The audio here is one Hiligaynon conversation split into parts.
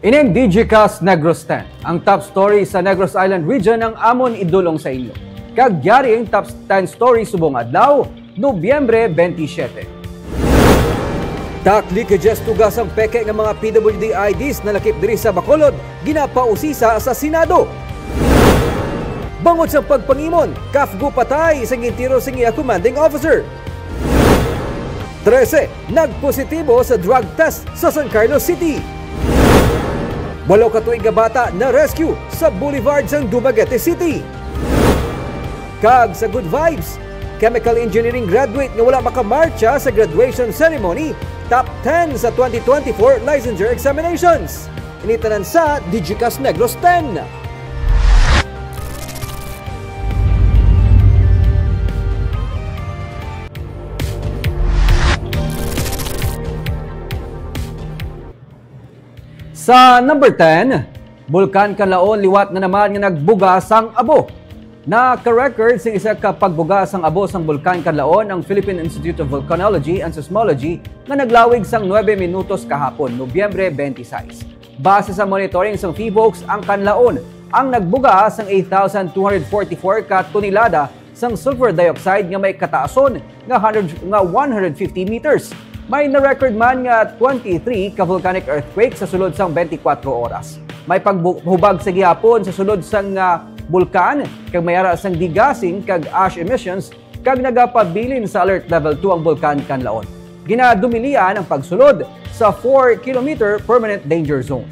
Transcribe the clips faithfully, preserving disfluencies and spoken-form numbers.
Ining Digicast Negros ten, ang top story sa Negros Island Region ang amon idulong sa inyo. Kag yari ang top ten story subong adlaw, Nobyembre twenty-seven. Dark leakages tuga sang peke nga mga P W D I Ds nalakip diri sa Bacolod, ginapausisa sa Senado. Bangod sa pagpangimon, CAFGU patay sa gintiro sang iya commanding officer. Trese nagpositibo sa drug test sa San Carlos City. Walo ka tuig nga bata na-rescue sa Boulevard sang Dumaguete City. Kag sa Good Vibes, chemical engineering graduate nga wala makamarcha sa graduation ceremony, top ten sa twenty twenty-four licensure examinations. Ini tanan sa Digicast Negros ten. Sa number ten, Bulkan Kanlaon liwat na naman nga nagbuga sang abo. Naka-record sing isa ka pagbuga sang abo sang Bulkan Kanlaon ang Philippine Institute of Volcanology and Seismology nga naglawig sang nuebe minutos kahapon, Nobyembre twenty-six. Base sa monitoring sang PHIVOLCS, ang Kanlaon ang nagbuga sang eight thousand two hundred forty-four ka tonelada sang sulfur dioxide nga may kataason nga hundred, nga one hundred fifty meters. May na-record man nga twenty-three ka volcanic earthquake sa sulod sang twenty-four oras. May paghubag sa gihapon sa sulod sang, ah, bulkan, kag may ara sang degassing kag ash emissions, kag nagapabilin sa alert level two ang Bulkan Kanlaon. Ginadumilian ang pagsulod sa four kilometer permanent danger zone.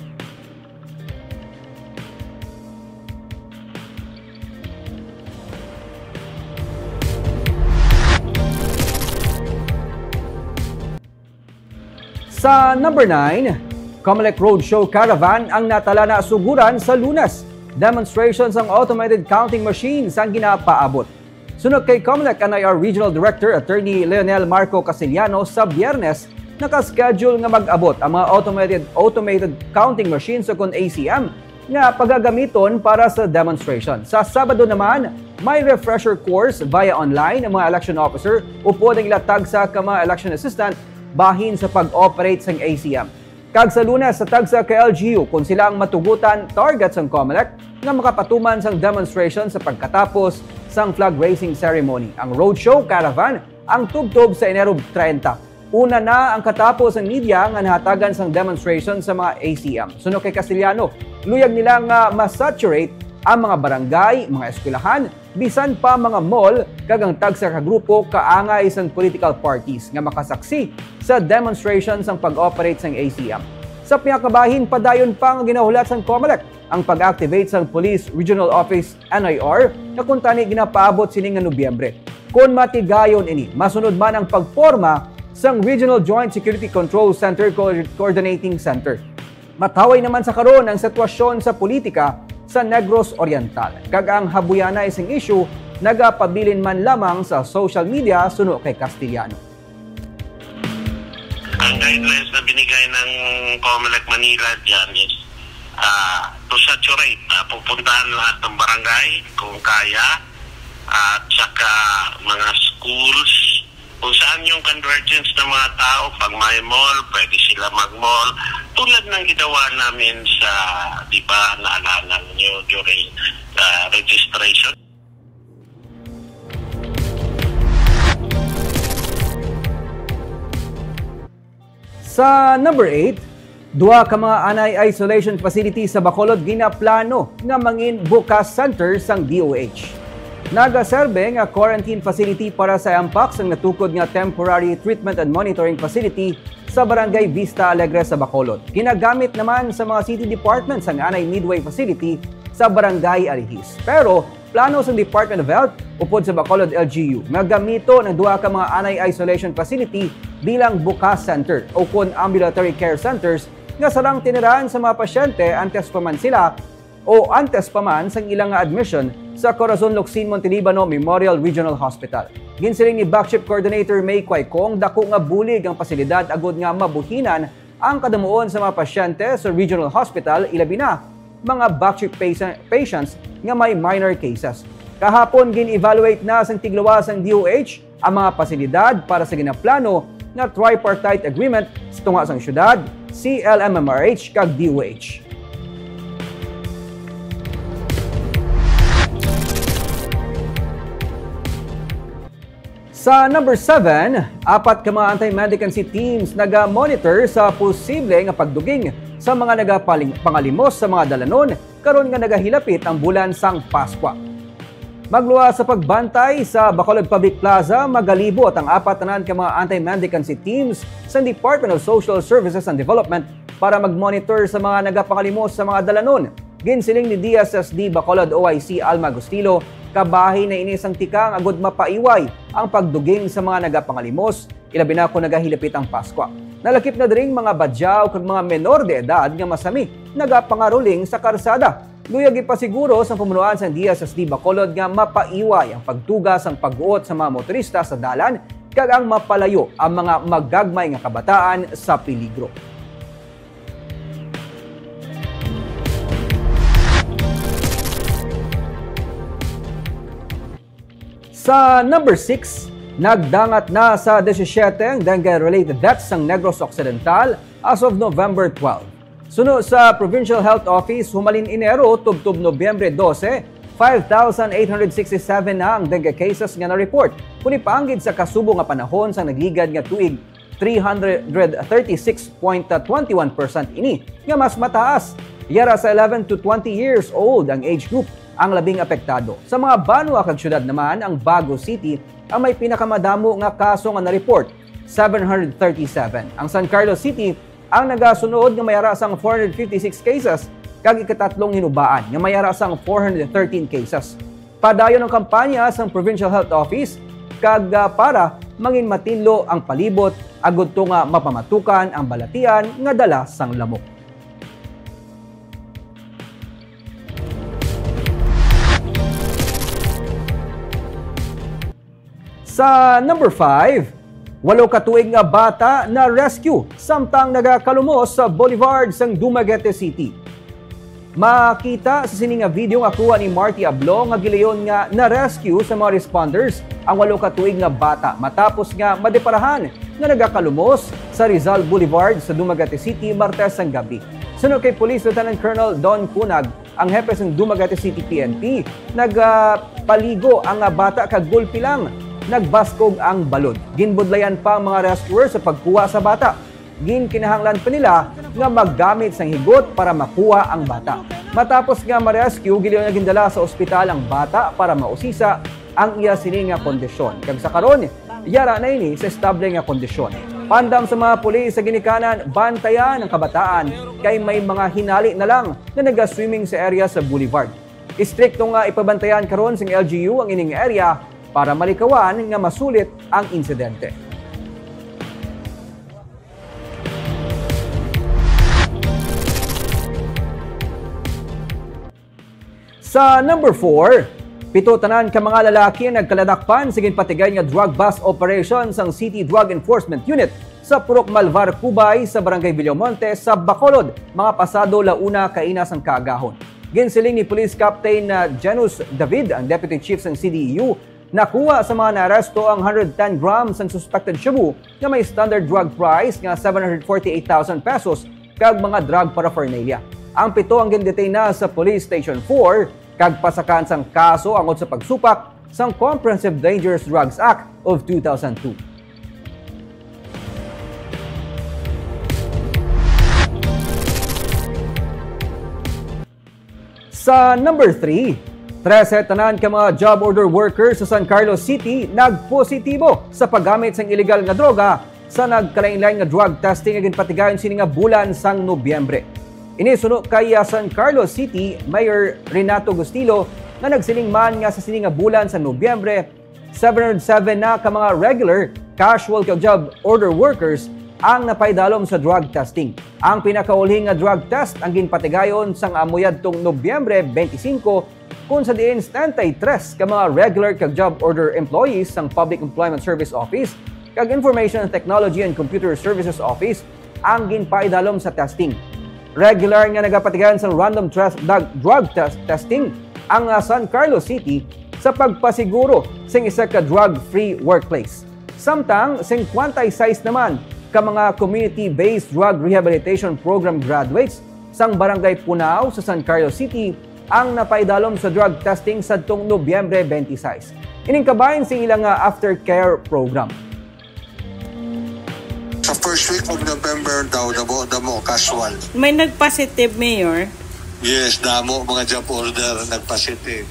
Sa number nine, Comelec Roadshow Caravan ang natalana suguran sa Lunes. Demonstration sang automated counting machines ang ginapaabot. Suno kay Comelec N I R Regional Director Attorney Leonel Marco Castellano, sa Biyernes, naka-schedule nga mag-abot ang mga automated, automated counting machines o kon A C M nga pagagamiton para sa demonstration. Sa Sabado naman, may refresher course via online ang mga election officer upod ang ila tagsa ka mga election assistant bahin sa pag-operate sang A C M. Kag sa Lunes, sa tagsa ka L G U, kon sila ang matugutan, target sang Comelec nga makapatuman sang demonstration sa pagkatapos sang flag raising ceremony. Ang roadshow caravan ang tubtob sa Enero treinta. Una na ang katapos sang media nga nahatagan sang demonstration sa mga A C M. Suno kay Castellano, luyag nila nga ma-saturate ang mga barangay, mga eskwelahan, bisan pa mga mall, kag ang tagsa ka grupo kaangay sang political parties nga makasaksi sa demonstration sang pag-operate sang A C M. Sa pihak nga bahin, padayon pa nga ginahulat sang Comelec ang pag-activate sang Police Regional Office, N I R, nga kuntani ginapaabot sini nga Nobyembre. Kon matigayon ini, masunod man ang pagporma sang Regional Joint Security Control Center Co-, Coordinating Center. Mataway naman sa karon ang sitwasyon sa politika sa Negros Oriental, kag ang habuyanay sing issue nagapabilin man lamang sa social media, suno kay Castellano. Ang guidelines na binigay ng Comelec Manila dyan is, ah, to saturate, ah, pupuntahan lahat ng barangay kung kaya, at saka mga schools, kung saan yung convergence ng mga tao, pag may mall, pwede sila mag-mall. Tulad ng ginawa namin sa, di ba, naalala niyo during the registration. Sa number eight, duha ka mga anay isolation facility sa Bacolod ginaplano nga mangin bukas center sang D O H. Nagaserbe nga quarantine facility para sa Mpox ang natukod nga Temporary Treatment and Monitoring Facility sa Barangay Vista Alegre sa Bacolod. Ginagamit naman sa mga city departments ang anay Midway facility sa Barangay Alihis. Pero plano sang Department of Health upod sa Bacolod L G U nga gamiton ang duha ka mga anay isolation facility bilang bukas center o kon ambulatory care centers nga sarang tiniran sa mga pasyente antes pa man sila o antes pa man sang ila nga admission sa Corazon Locsin Montelibano Memorial Regional Hospital. Ginsiling ni Backchip Coordinator May Cuaycong, dako nga bulig ang pasilidad agud nga mabuhinan ang kadamuon sa mga pasyente sa Regional Hospital, ilabi na mga backchip pati-, patients nga may minor cases. Kahapon, gin-evaluate na sang tigluwas sang D O H ang mga pasilidad para sa ginaplano nga tripartite agreement sa tunga sang syudad, C L M M R H, kag D O H. Sa number seven, apat ka mga anti-mendicancy teams naga-monitor sa posible nga pagduging sa mga nagapaling-, pangalimos sa mga dalanon karon nga nagahilapit ang bulan sang Paskwa. Magluwas sa pagbantay sa Bacolod Public Plaza, magalibot ang apat tanan ka mga anti-mendicancy teams sa Department of Social Services and Development para mag-monitor sa mga nagapangalimos sa mga dalanon. Ginsiling ni D S S D Bacolod O I C Alma Agustilo, kabahin na ini sang tikang agud mapaiway ang pagduging sa mga nagapangalimos, ilabi na kon nagahilapit ang Paskwa. Nalakip na diri ang mga badyaw kag mga menor de edad nga masami nagapangaruling sa karsada. Luyag ipasiguro sang pamunuan sang D S S D Bacolod nga mapaiway ang pagtuga sang pagguot sa mga motorista sa dalan kag ang mapalayo ang mga magagmay nga kabataan sa peligro. Sa number six, nagdangat na sa disisiete ang dengue-related deaths sang Negros Occidental as of November twelve. Suno sa Provincial Health Office, humalin Enero tubtob Nobyembre dose, five thousand eight hundred sixty-seven na ang dengue cases nga na-report, kon ipaanggid sa kasubo nga panahon sang nagligad nga tuig, three hundred thirty-six point twenty-one percent ini, nga mas mataas. Yara sa eleven to twenty years old ang age group ang labing apektado. Sa mga banwa kag syudad naman, ang Bago City ang may pinakamadamo nga kaso nga na-report, seven hundred thirty-seven. Ang San Carlos City ang nagasunod nga may ara sang four hundred fifty-six cases, kag ikatatlong hinubaan nga may ara sang four hundred thirteen cases. Padayon ang kampanya sang Provincial Health Office kag, ah, para mangin matinlo ang palibot agud to nga mapamatukan ang balatian nga dala sang lamok. Sa number five, walo ka tuig nga bata na-rescue samtang nagakalumos sa Boulevard sang Dumaguete City. Makita sa sini nga video nga kuha ni Marty Ablong nga gilayon nga na-rescue sa mga responders ang walo ka tuig nga bata matapos nga madeparahan nga nagakalumos sa Rizal Boulevard sa Dumaguete City, Martes sang gabi. Suno kay Police Lieutenant Colonel Don Cunag, ang hepe sang Dumaguete City P N P, nagpaligo ang, ah, bata kag gulpi lang nagbaskog ang balod. Ginbudlayan pa ang mga rescuer sa pagkuha sa bata. Ginkinahanglan pa nila nga maggamit sang higot para makuha ang bata. Matapos nga ma-rescue, gilayon nga gindala sa ospital ang bata para mausisa ang iya sini nga kondisyon. Kag sa karon, yara na ini sa estable nga kondisyon. Paandam sa mga pulis sa ginikanan, bantayan ang kabataan kay may mga hinali na lang nga naga-swimming sa area sa Boulevard. Istrikto nga ipabantayan karon sang L G U ang ining area para malikawan nga masulit ang insidente. Sa number four, pito tanan ka mga lalaki ang nagkaladakpan sa ginpatigayon nga drug bust operation sang City Drug Enforcement Unit sa Purok Malvar, Cubay, sa Barangay Villamonte, sa Bacolod, mga pasado la una kaina sang kaagahon. Ginsiling ni Police Captain, ah, Janus David, ang Deputy Chief sang C D E U, nakuha sa mga naaresto ang hundred ten grams sang suspected shabu nga may standard drug price nga seven hundred forty-eight thousand pesos kag mga drug paraphernalia. Ang pito ang gindetain na sa Police Station four kag pasakaan sang kaso angod sa pagsupak sang Comprehensive Dangerous Drugs Act of two thousand two. Sa number three, trese tanan ka mga job order workers sa San Carlos City nagpositibo sa paggamit sang iligal nga droga sa nagkalainlain nga drug testing nga ginpatigayon sini nga bulan sang Nobyembre. Ini suno kay, ah, San Carlos City Mayor Renato Gustilo, nga nagsiling man nga sa sini nga bulan sa Nobyembre, seven hundred seven na ka mga regular, casual kag job order workers ang napaidalom sa drug testing. Ang pinakauli nga drug test ang ginpatigayon sang amo yadtong Nobyembre twenty-five, kun sa diin setenta y tres ka mga regular kag job order employees sang Public Employment Service Office kag Information Technology and Computer Services Office ang ginpaidalom sa testing. Regular nga nagapatigayon sa random test, drug, drug test testing ang, ah, San Carlos City sa pagpasiguro sing isa ka drug-free workplace. Samtang, singkwenta y seis naman ka mga community-based drug rehabilitation program graduates sang Barangay Punao sa San Carlos City ang napaidalom sa drug testing sadtong Nobyembre twenty-six. Ining kabahin sa ila nga aftercare program. Sa first week of November daw, damo, damo casual. May nagpositive, Mayor? Yes, damo mga job order nagpositive.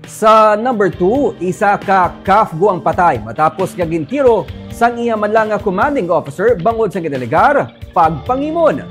Sa number two, isa ka CAFGU ang patay matapos nga gintiro sang iya man lang nga commanding officer bangod sa ginalegar pagpangimon.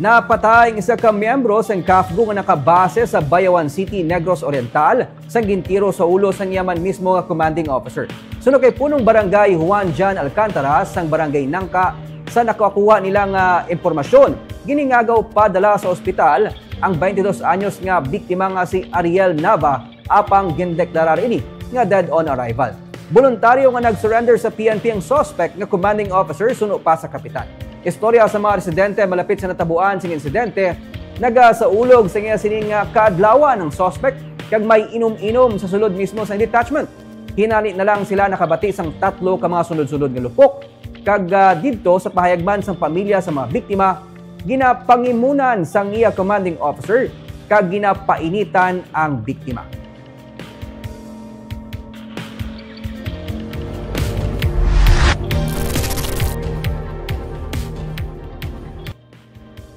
Napatay ang isa ka miyembro sang CAFGU nga nakabase sa Bayawan City, Negros Oriental, sang gintiro sa ulo sang iya man mismo nga commanding officer. Suno kay Punong Barangay Juan Jan Alcantara sang Barangay Nangka, sa nakakuha nila nga impormasyon, giningagaw padala sa ospital ang twenty-two anyos nga biktima nga si Ariel Nava, apang gindeklarar ini nga dead on arrival. Boluntaryo nga nag-surrender sa P N P ang suspect nga commanding officer suno pa sa kapitan. Istorya sa mga residente malapit sa natabuan sing insidente, nagasaulog sa iya sining nga kaadlawan ang suspect kag may inom-inom sa sulod mismo sa detachment. Hinani na lang sila nakabati sang tatlo ka mga sunod-sunod nga lupok, kag, ah, didto sa pahayag man sang pamilya sa mga biktima, ginapangimunan sang iya commanding officer kag ginapainitan ang biktima.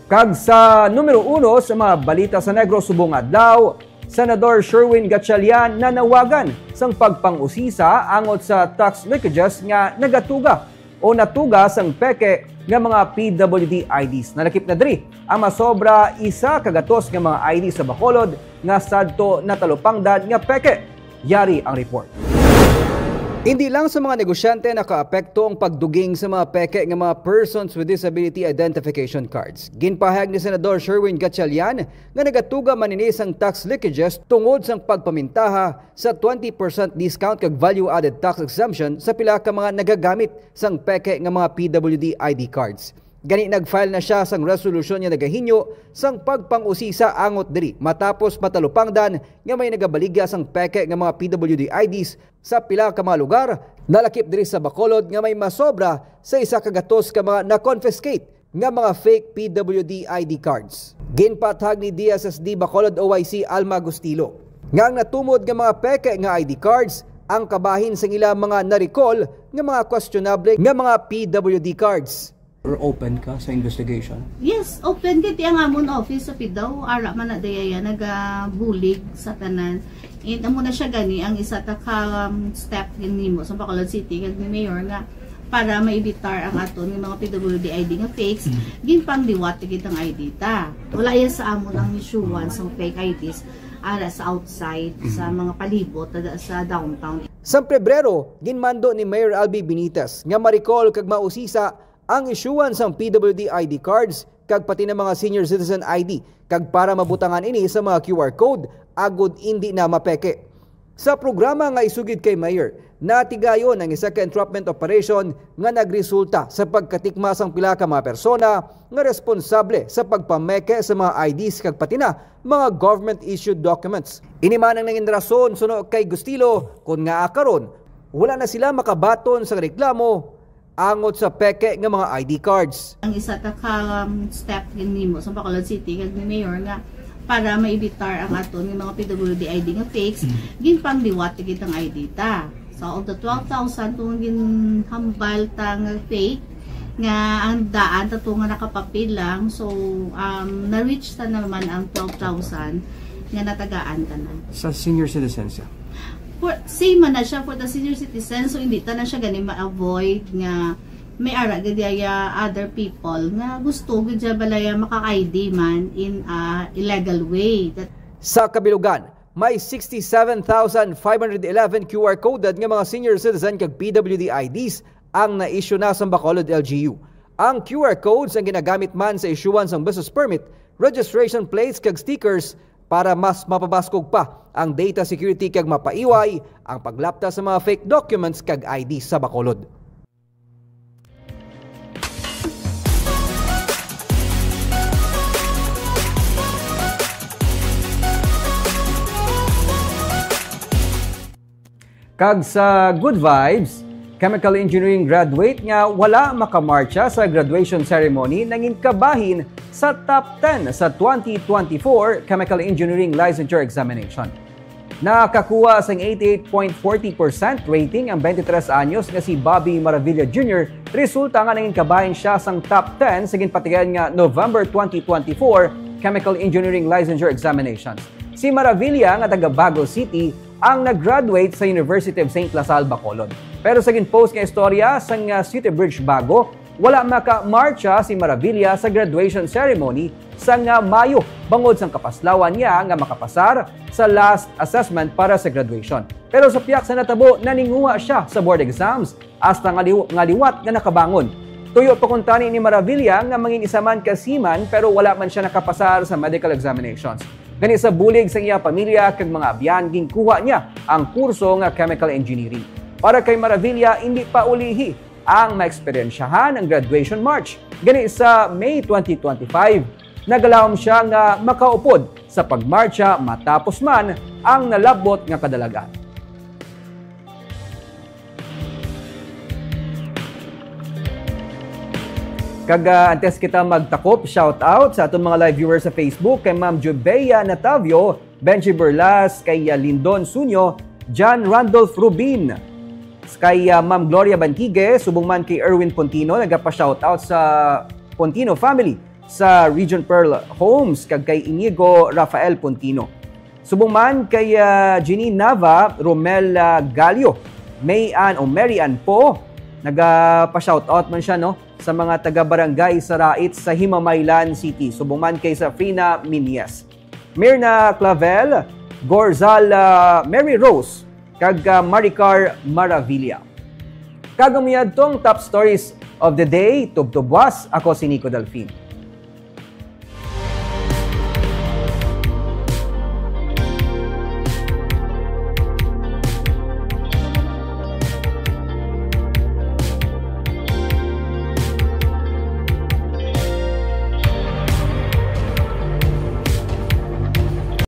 Kag sa numero uno sa mga balita sa Negros subong adlaw, Senador Sherwin Gatchalian nanawagan sang pagpang-usisa angot sa tax leakages nga nagatuga o natuga sang peke nga mga P W D I Ds. Nalakip na diri ang masobra isa ka gatos nga mga I D sa Bacolod nga sadto natalupangdan nga peke. Yari ang report. Hindi lang sa mga negosyante nakaapekto ang pagduging sa mga peke nga mga Persons with Disability Identification Cards. Ginpahayag ni Senador Sherwin Gatchalian nga nagatuga man ini sang tax leakages tungod sang pagpamintaha sa twenty percent discount kag value-added tax exemption sa pila ka mga nagagamit sang peke nga mga P W D I D cards. Gani, nag-file na siya sang resolusyon nga nagahinyo sang pagpang-usisa angot diri matapos matalupangdan nga may nagabaligya sang peke nga mga P W D I Ds sa pila ka mga lugar, nalakip diri sa Bacolod nga may masobra sa isa ka gatos ka mga na-confiscate nga mga fake P W D I D cards. Ginpaathag ni D S S D Bacolod O I C Alma Gustilo nga ang natumod nga mga peke nga I D cards ang kabahin sang ila mga na-recall nga mga questionable nga mga P W D cards. Or open ka sa investigation? Yes, open kay ti ang amon office sa PDAW, ara man na dayaya nagabulig sa tanan. And amo na siya gani ang isa ta ka, um, step gid nimo sa Bacolod City kag ni Mayor nga para maibitar ang aton nga mga P W D I D nga fakes, Mm. ginpangliwat gid ang I D ta. Wala iya sa amon ang issuance sang fake I Ds ara sa outside, sa Mm. mga palibot, ada sa downtown. Sa Pebrero, ginmando ni Mayor Albee Benitez nga ma-recall kag mausisa ang issuance sang P W D I D cards kag pati na mga senior citizen I D, kag para mabutangan ini sa mga Q R code agod indi na mapeke. Sa programa nga isugid kay Mayor, natigayon ang isa ka entrapment operation nga nagresulta sa pagkatikma sang pila ka mga persona nga responsable sa pagpameke sa mga I Ds kag pati na mga government-issued documents. Ini man ang nangin rason suno kay Gustilo kon ngaa karon wala na sila makabaton sa reklamo angot sa peke nga mga I D cards. Ang isa ta ka, um, step gid nimo sa Bacolod City kag ni Mayor nga para maibitar ang aton nga mga P W D I D nga fakes, Mm. ginpangliwat gid ang I D ta. So, of the twelve thousand kung ginhambal ta nga fake, nga ang daan ta to nga nakapapil lang, so, um, na-reach ta naman ang twelve thousand nga natagaan ta na. Sa senior citizens, yeah? For, same man na siya for the senior citizens, so hindi ta na siya gani ma-avoid nga may ara gid iya other people nga gusto gid siya balaya maka-I D man in a illegal way. That Sa kabilugan, may sixty-seven thousand five hundred eleven Q R coded nga mga senior citizen kag P W D I Ds ang na-issue na sa Bacolod L G U. Ang Q R codes ang ginagamit man sa issuance ng business permit, registration plates kag stickers para mas mapabaskog pa ang data security kag mapaiway ang paglapta sa mga fake documents kag I D sa Bacolod. Kag sa good vibes, Chemical Engineering graduate nga wala makamarcha sa graduation ceremony nangin kabahin sa top ten sa twenty twenty-four Chemical Engineering Licensure Examination. Nakakuha sang eighty-eight point forty percent rating ang twenty-three anyos nga si Bobby Maravilla Junior, resulta nga nangin kabahin siya sang top ten sa ginpatigayon nga November twenty twenty-four Chemical Engineering Licensure Examinations. Si Maravilla nga taga Bago City ang nag-graduate sa University of Saint La Salle, Bacolod. Pero sa ginpost nga istorya sang, ah, City Bridge Bago, wala makamarcha si Maravilla sa graduation ceremony sang, ah, Mayo bangod sang kapaslawan niya nga makapasar sa last assessment para sa graduation. Pero sa piyak sa natabo, naninguha siya sa board exams hasta nga liw-, nga liwat nga nakabangon. Tuyo pa kuntani ni Maravilla nga mangin isa man ka seaman, pero wala man siya nakapasar sa medical examinations. Gani, sa bulig sa iya pamilya kag mga abyan, ginkuha niya ang kurso nga chemical engineering. Para kay Maravilla, indi pa ulihi ang maeksperiensyahan ang graduation march. Gani, sa May twenty twenty-five, nagalaom siya nga makaupod sa pagmarcha matapos man ang nalabot nga kadalagan. Kag, ah, antes kita magtakop, shout out sa aton mga live viewers sa Facebook, kay Ma'am Jubeya Natavio, Benji Burlas, kay, ah, Lindon Sunyo, John Randolph Rubin, kay, ah, Ma'am Gloria Bantigue, subong man kay Erwin Pontino, nagapa-shout out sa Pontino family sa Region Pearl Homes, kag kay Inigo Rafael Pontino. Subong man kay, ah, Jeanine Nava, Romel, ah, Galio, May Ann o Mary Ann Po, nagapa-shout out man siya, no, sa mga taga-barangay Sarait sa Himamaylan City. Subong man kay Safrina Minyes, Mirna Clavel, Gorzal, ah, Mary Rose, kag, ah, Maricar Maravilla. Kag amo yadto ang top stories of the day. Tubtob buas, ako si Nico Delfin.